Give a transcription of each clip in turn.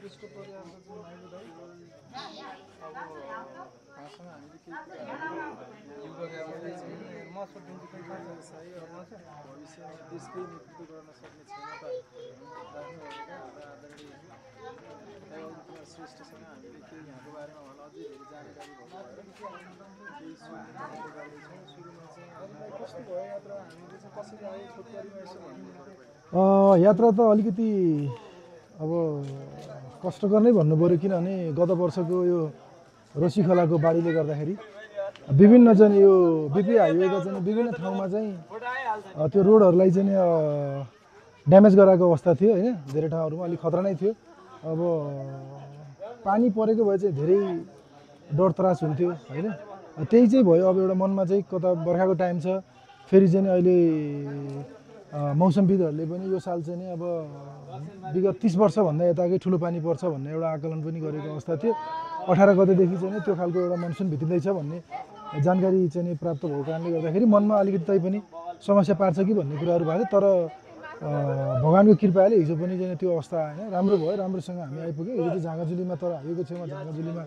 उत्कृष्ट परिवारको जुन माइलो दाइ अब उहाँसँग हामीले केही म सोधिदिन्छु कोही सही भविष्यमा देशकै नेतृत्व गर्न सक्ने क्षमता राख्नुभएका हाम्रा आदरणीय दाइ श्रेष्ठसँग हामीले केही यहाँको बारेमा उहाँलाई अझै धेरै जानकारी भएको भएर केही सोध्ने गर्दैछौँ। सुरुमा चाहिँ हजुरलाई कस्तो भयो यात्रा, हामीले चाहिँ कसरी आयो छोटकरीमा यसो भन्नु। यात्रा त अलिकति अब कष्टकर नै भन्नु पऱ्यो, किनभने गत वर्षको यो रोसी खोलाको बाढीले गर्दाखेरि विभिन्न चाहिँ यो बिपी हाइवेको चाहिँ विभिन्न ठाउँमा चाहिँ त्यो रोडहरूलाई चाहिँ ड्यामेज गराएको अवस्था थियो होइन। धेरै ठाउँहरूमा अलिक खतरा नै थियो। अब पानी परेको भए चाहिँ धेरै डर त्रास हुन्थ्यो होइन। त्यही चाहिँ भयो। अब एउटा मनमा चाहिँ कता बर्खाको टाइम छ, फेरि चाहिँ अहिले मौसमविदहरूले पनि यो साल चाहिँ अब विगत 30 वर्षभन्दा यताकै ठुलो पानी पर्छ भन्ने एउटा आकलन पनि गरेको अवस्था थियो। 18 गतेदेखि चाहिँ त्यो खालको एउटा मनसुन भित्रिँदैछ भन्ने जानकारी चाहिँ प्राप्त भएको कारणले गर्दाखेरि मनमा अलिकति तै पनि समस्या पार्छ कि भन्ने कुराहरू भएको थियो। तर भगवान्को कृपाले हिजो पनि चाहिँ त्यो अवस्था आएन, राम्रो भयो, राम्रोसँग हामी आइपुग्यौँ। हिजो चाहिँ झाँगाजुलीमा, तर हाइवेको छेउमा झाँगाजुलीमा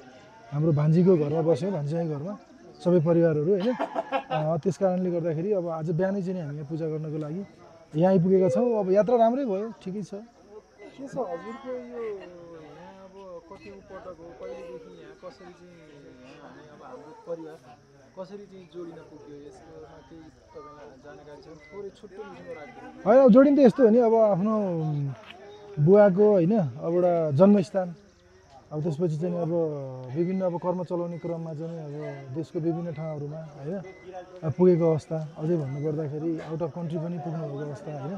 हाम्रो भान्जीको घरमा बस्यौँ, भान्जीसँगै घरमा सबै परिवारहरू होइन। त्यस कारणले गर्दाखेरि अब आज बिहानै चाहिँ हामी यहाँ पूजा गर्नको लागि यहाँ आइपुगेका छौँ। अब यात्रा राम्रै भयो, ठिकै छ। के छ हजुरको यो यहाँ अब कति पटक हो, कहिलेदेखि यहाँ कसरी चाहिँ यहाँ अब हाम्रो परिवार कसरी चाहिँ जोडिन पुग्यो, यसमा केही तपाईँलाई जानकारी छ? थोरै छुट्टो मिठो राखिदिनु। होइन, अब जोडिन त यस्तो हो नि, अब आफ्नो बुवाको होइन अब एउटा जन्मस्थान, अब त्यसपछि चाहिँ अब विभिन्न अब कर्म चलाउने क्रममा चाहिँ अब देशको विभिन्न ठाउँहरूमा होइन पुगेको अवस्था। अझै भन्नुपर्दाखेरि आउट अफ कन्ट्री पनि पुग्नुभएको अवस्था होइन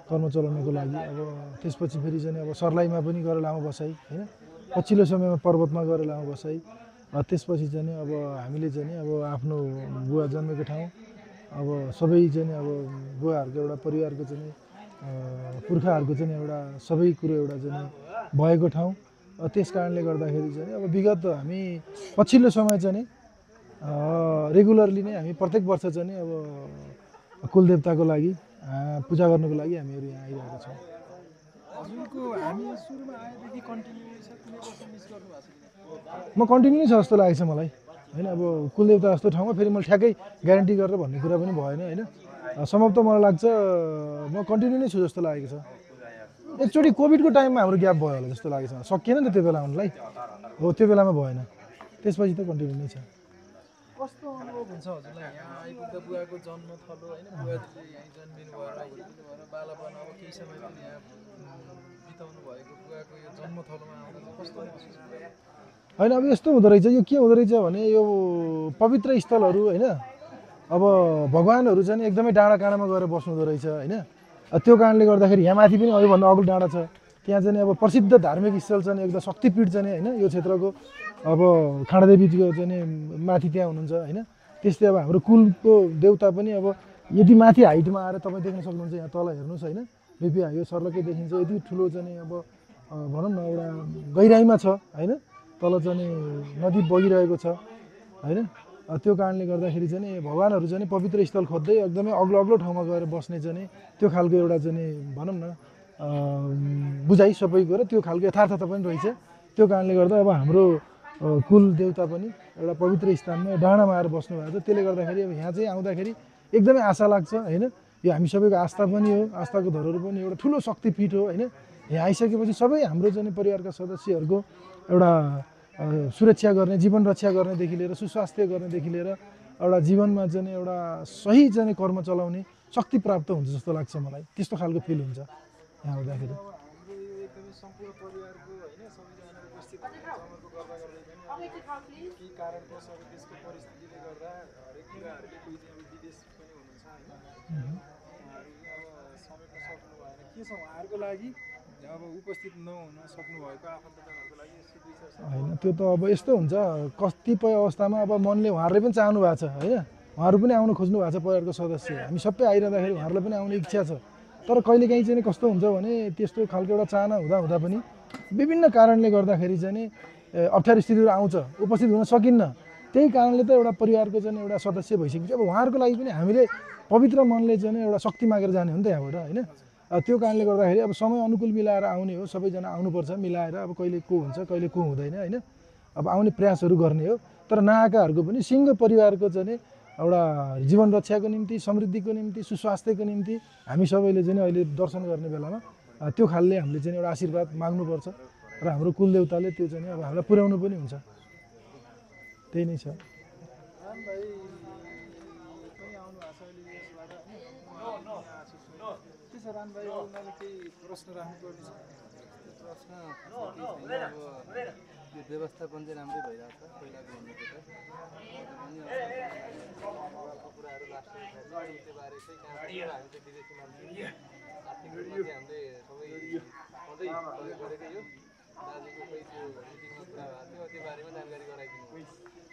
कर्म चलाउनको लागि। अब त्यसपछि फेरि चाहिँ अब सर्लाहीमा पनि गएर लामो बसाइ होइन, पछिल्लो समयमा पर्वतमा गएर लामो बसाइ। त्यसपछि चाहिँ अब हामीले चाहिँ अब आफ्नो बुवा जन्मेको ठाउँ, अब सबै चाहिँ अब बुवाहरूको एउटा परिवारको चाहिँ पुर्खाहरूको चाहिँ एउटा सबै कुरो एउटा चाहिँ भएको ठाउँ। त्यस कारणले गर्दाखेरि चाहिँ अब विगत हामी पछिल्लो समय चाहिँ रेगुलरली नै हामी प्रत्येक वर्ष चाहिँ अब कुलदेवताको लागि पूजा गर्नुको लागि हामीहरू यहाँ आइरहेका छौँ। हजुरको हामी सुरुमा आएदेखि कन्टिन्यू छ, कुनै वर्ष मिस गर्नु भएको छ? म कन्टिन्यू छ जस्तो लागेको छ मलाई होइन। अब कुलदेवता जस्तो ठाउँमा फेरि मैले ठ्याक्कै ग्यारेन्टी गरेर भन्ने कुरा पनि भएन होइन। सम्भवतः मलाई लाग्छ म कन्टिन्यू नै छु जस्तो लागेको छ। एकचोटि कोभिडको टाइममा हाम्रो ग्याप भयो होला जस्तो लागेको छ, सकिएन नि त त्यो बेला आउनुलाई, हो त्यो बेलामा भएन, त्यसपछि त कन्टिन्यू नै छ। कस्तो अनुभव हुन्छ हजुरलाई यहाँ आइपुग्दा? बुवाको जन्मथलो होइन, बुवाजीले यहीँ जन्मिनु भएर हुर्किनु भएर बालापन अब केही समय पनि यहाँ बिताउनु भएको बुवाको यो जन्मथलोमा आउँदा कस्तो महसुस भयो? होइन, अब यस्तो हुँदो रहेछ, यो के हुँदो रहेछ भने यो पवित्र स्थलहरू होइन, अब भगवान्हरू चाहिँ एकदमै डाँडा काँडामा गएर बस्नु हुँदो रहेछ होइन। त्यो कारणले गर्दाखेरि यहाँ माथि पनि अरूभन्दा अग्लो डाँडा छ, त्यहाँ चाहिँ अब प्रसिद्ध धार्मिक स्थल चाहिँ एकदम शक्तिपीठ चाहिँ होइन यो क्षेत्रको। अब खाँडादेवीको चाहिँ माथि त्यहाँ हुनुहुन्छ होइन। त्यस्तै अब हाम्रो कुलको देउता पनि अब यदि माथि हाइटमा आएर तपाईँ देख्न सक्नुहुन्छ, यहाँ तल हेर्नुहोस् होइन, बिपी हाइवे सर्लकै देखिन्छ, यति ठुलो चाहिँ अब भनौँ न एउटा गहिराइमा छ होइन, तल चाहिँ नदी बगिरहेको छ होइन। त्यो कारणले गर्दाखेरि चाहिँ भगवान्हरू चाहिँ पवित्र स्थल खोज्दै एकदमै अग्लो अग्लो ठाउँमा गएर बस्ने चाहिँ त्यो खालको एउटा चाहिँ भनौँ न बुझाइ सबैको र त्यो खालको यथार्थता पनि रहेछ। त्यो कारणले गर्दा अब हाम्रो कुल देउता पनि एउटा पवित्र स्थानमा डाँडामा आएर बस्नु भएको छ। त्यसले गर्दाखेरि अब यहाँ चाहिँ आउँदाखेरि एकदमै आशा लाग्छ होइन। यो हामी सबैको आस्था पनि हो, आस्थाको धरोहर पनि एउटा ठुलो शक्तिपीठ हो होइन। यहाँ आइसकेपछि सबै हाम्रो चाहिँ परिवारका सदस्यहरूको एउटा सुरक्षा गर्ने, जीवन रक्षा गर्नेदेखि लिएर सुस्वास्थ्य गर्नेदेखि लिएर एउटा जीवनमा चाहिँ एउटा सही चाहिँ कर्म चलाउने शक्ति प्राप्त हुन्छ जस्तो लाग्छ मलाई। त्यस्तो खालको फिल हुन्छ यहाँ आउँदाखेरि। सम्पूर्ण परिवारको होइन सबैजना उपस्थित जमर्को गर्दा गर्दै पनि केही कारणवश अब देशको परिस्थितिले गर्दा हरेक कुराहरूले कोही चाहिँ विदेश पनि हुनुहुन्छ होइन, उहाँहरू अब समेट्न सक्नु भएन। के छ उहाँहरूको लागि अब उपस्थित नहुन सक्नु भएको आफन्तजनहरूको लागि होइन? त्यो त अब यस्तो हुन्छ, कतिपय अवस्थामा अब मनले उहाँहरूले पनि चाहनु भएको छ होइन, उहाँहरू पनि आउनु खोज्नु भएको छ परिवारको सदस्य, हामी सबै आइरहँदाखेरि उहाँहरूलाई पनि आउने इच्छा छ। तर कहिलेकाहीँ चाहिँ कस्तो हुन्छ भने त्यस्तो खालको एउटा चाहना हुँदा हुँदा पनि विभिन्न कारणले गर्दाखेरि चाहिँ अप्ठ्यारो स्थितिहरू आउँछ, उपस्थित हुन सकिन्न। त्यही कारणले त एउटा परिवारको चाहिँ एउटा सदस्य भइसकेपछि अब उहाँहरूको लागि पनि हामीले पवित्र मनले चाहिँ एउटा शक्ति मागेर जाने हो नि त यहाँबाट होइन। त्यो कारणले गर्दाखेरि अब समय अनुकूल मिलाएर आउने हो, सबैजना आउनुपर्छ मिलाएर, अब कहिले को हुन्छ कहिले को हुँदैन होइन, अब आउने प्रयासहरू गर्ने हो। तर नआएकाहरूको पनि सिङ्गो परिवारको चाहिँ एउटा जीवन रक्षाको निम्ति, समृद्धिको निम्ति, सुस्वास्थ्यको निम्ति हामी सबैले चाहिँ अहिले दर्शन गर्ने बेलामा त्यो खालले हामीले चाहिँ एउटा आशीर्वाद माग्नुपर्छ र हाम्रो कुलदेवताले त्यो चाहिँ अब हामीलाई पुर्याउनु पनि हुन्छ। त्यही नै छ। राम भाइ पनि आउनु भएको छ अहिले यसबाट होइन, के छ राम भाइ, उनीहरूले केही प्रश्न राख्नुपर्ने छ? प्रश्न अब यो व्यवस्थापन चाहिँ राम्रै भइरहेको छ पहिलाको भन्नुपर्दा, पनि कुराहरू लास्ट त्यो बारे चाहिँ कहाँ हामी चाहिँ विदेशी मान्छे आर्थिक रूपमा चाहिँ हामीले सबै सधैँ प्रयोग गरेकै हो। दाजुको खोइ त्यो मिटिङमा कुरा भएको थियो, त्यो बारेमा जानकारी गराइदिनु।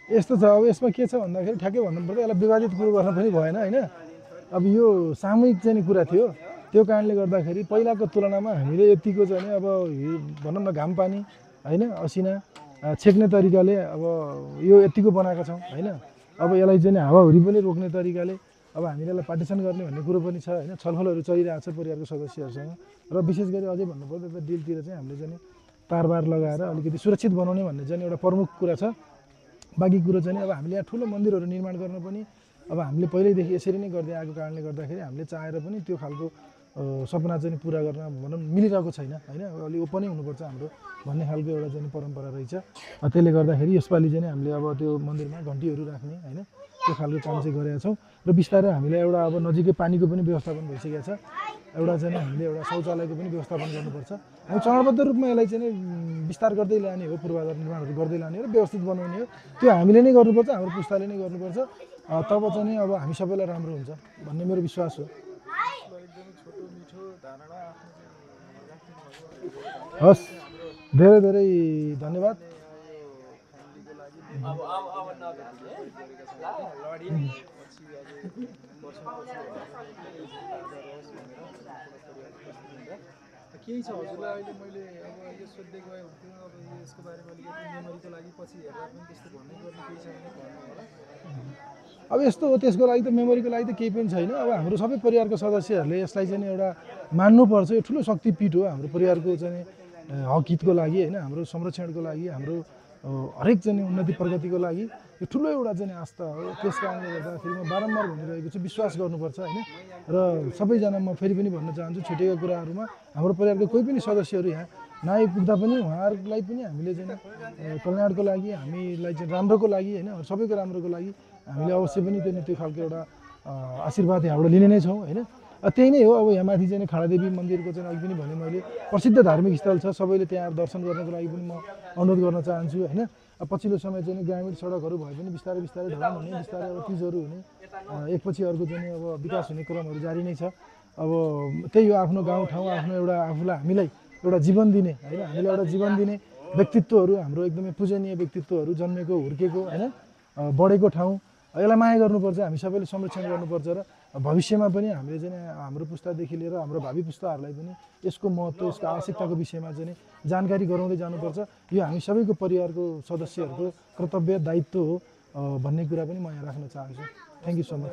यस्तो छ, अब यसमा के छ भन्दाखेरि ठ्याक्कै भन्नुपर्दा यसलाई विवादित कुरो गर्न पनि भएन होइन। अब यो सामूहिक चाहिँ कुरा थियो, त्यो कारणले गर्दाखेरि पहिलाको तुलनामा हामीले यतिको चाहिँ अब भनौँ न घाम पानी होइन, असिना छेक्ने तरिकाले अब यो यतिको बनाएका छौँ होइन। अब यसलाई चाहिँ हावाहुरी पनि रोक्ने तरिकाले अब हामीले यसलाई पार्टिसन गर्ने भन्ने कुरो पनि छ होइन। छलफलहरू चलिरहेको छ परिवारको सदस्यहरूसँग, र विशेष गरी अझै भन्नुपर्दा त डिलतिर चाहिँ हामीले चाहिँ तारबार लगाएर अलिकति सुरक्षित बनाउने भन्ने चाहिँ एउटा प्रमुख कुरा छ। बाँकी कुरो चाहिँ अब हामीले यहाँ ठुलो मन्दिरहरू निर्माण गर्न पनि अब हामीले पहिल्यैदेखि यसरी नै गर्दै आएको कारणले गर्दाखेरि हामीले चाहेर पनि त्यो खालको सपना चाहिँ पुरा गर्न भनौँ मिलिरहेको छैन होइन। अलिक ओपनै हुनुपर्छ हाम्रो भन्ने खालको एउटा चाहिँ परम्परा रहेछ। त्यसले गर्दाखेरि यसपालि चाहिँ हामीले अब त्यो मन्दिरमा घन्टीहरू राख्ने होइन त्यो खालको काम चाहिँ गरेका छौँ। र बिस्तारै हामीलाई एउटा अब नजिकै पानीको पनि व्यवस्थापन भइसकेको छ, एउटा चाहिँ हामीले एउटा शौचालयको पनि व्यवस्थापन गर्नुपर्छ। हामी चरणबद्ध रूपमा यसलाई चाहिँ विस्तार गर्दै लाने हो, पूर्वाधार निर्माणहरू गर्दै लाने हो र व्यवस्थित बनाउने हो। त्यो हामीले नै गर्नुपर्छ, हाम्रो पुस्ताले नै गर्नुपर्छ। तब चाहिँ अब हामी सबैलाई राम्रो हुन्छ भन्ने मेरो विश्वास हो। एकदमै छोटो मिठो धारणा आफ्नो चाहिँ राखिदिनु भएको। हस्, धेरै धेरै धन्यवाद। फ्यामिलीको लागि पछि अब केही छ हजुरलाई अहिले मैले अब यो सोध्दै गएँ हुन्थ्यो, अब यसको बारेमा अलिकति मेमोरीको लागि पछि हेर्दा पनि त्यस्तो भन्नै गर्ने केही छ भने भन्नु होला। अब यस्तो हो, त्यसको लागि त मेमोरीको लागि त केही पनि छैन। अब हाम्रो सबै परिवारको सदस्यहरूले यसलाई चाहिँ एउटा मान्नुपर्छ। यो ठुलो शक्तिपीठ हो हाम्रो परिवारको चाहिँ हक हितको लागि होइन, हाम्रो संरक्षणको लागि, हाम्रो हरेक चाहिँ उन्नति प्रगतिको लागि यो ठुलो एउटा चाहिँ आस्था हो। त्यस कारणले गर्दाखेरि म बारम्बार भनिरहेको छु विश्वास गर्नुपर्छ होइन। र सबैजना म फेरि पनि भन्न चाहन्छु, छुटेका कुराहरूमा हाम्रो परिवारको कोही पनि सदस्यहरू यहाँ नआइपुग्दा पनि उहाँहरूलाई पनि हामीले चाहिँ कल्याणको लागि, हामीलाई चाहिँ राम्रोको लागि होइन, सबैको राम्रोको लागि हामीले अवश्य पनि त्यो खालको एउटा आशीर्वाद यहाँबाट लिने नै छौँ होइन। त्यही नै हो। अब यहाँ माथि चाहिँ खाडादेवी मन्दिरको चाहिँ अघि पनि भने मैले प्रसिद्ध धार्मिक स्थल छ, सबैले त्यहाँ दर्शन गर्नको लागि पनि म अनुरोध गर्न चाहन्छु होइन। पछिल्लो समय चाहिँ ग्रामीण सडकहरू भए पनि बिस्तारै बिस्तारै ढलान हुने, बिस्तारै अब चिजहरू हुने, एकपछि अर्को चाहिँ अब विकास हुने क्रमहरू जारी नै छ। अब त्यही हो, आफ्नो गाउँठाउँ आफ्नो एउटा आफूलाई हामीलाई एउटा जीवन दिने होइन, हामीलाई एउटा जीवन दिने व्यक्तित्वहरू, हाम्रो एकदमै पूजनीय व्यक्तित्वहरू जन्मेको हुर्केको होइन बढेको ठाउँ, यसलाई माया गर्नुपर्छ, हामी सबैले संरक्षण गर्नुपर्छ। र भविष्यमा पनि हामीले चाहिँ हाम्रो पुस्तादेखि लिएर हाम्रो भावी पुस्ताहरूलाई पनि यसको महत्त्व, यसको आवश्यकताको विषयमा चाहिँ जानकारी गराउँदै जानुपर्छ। यो हामी सबैको परिवारको सदस्यहरूको कर्तव्य दायित्व हो भन्ने कुरा पनि म यहाँ राख्न चाहन्छु। Thank you so much.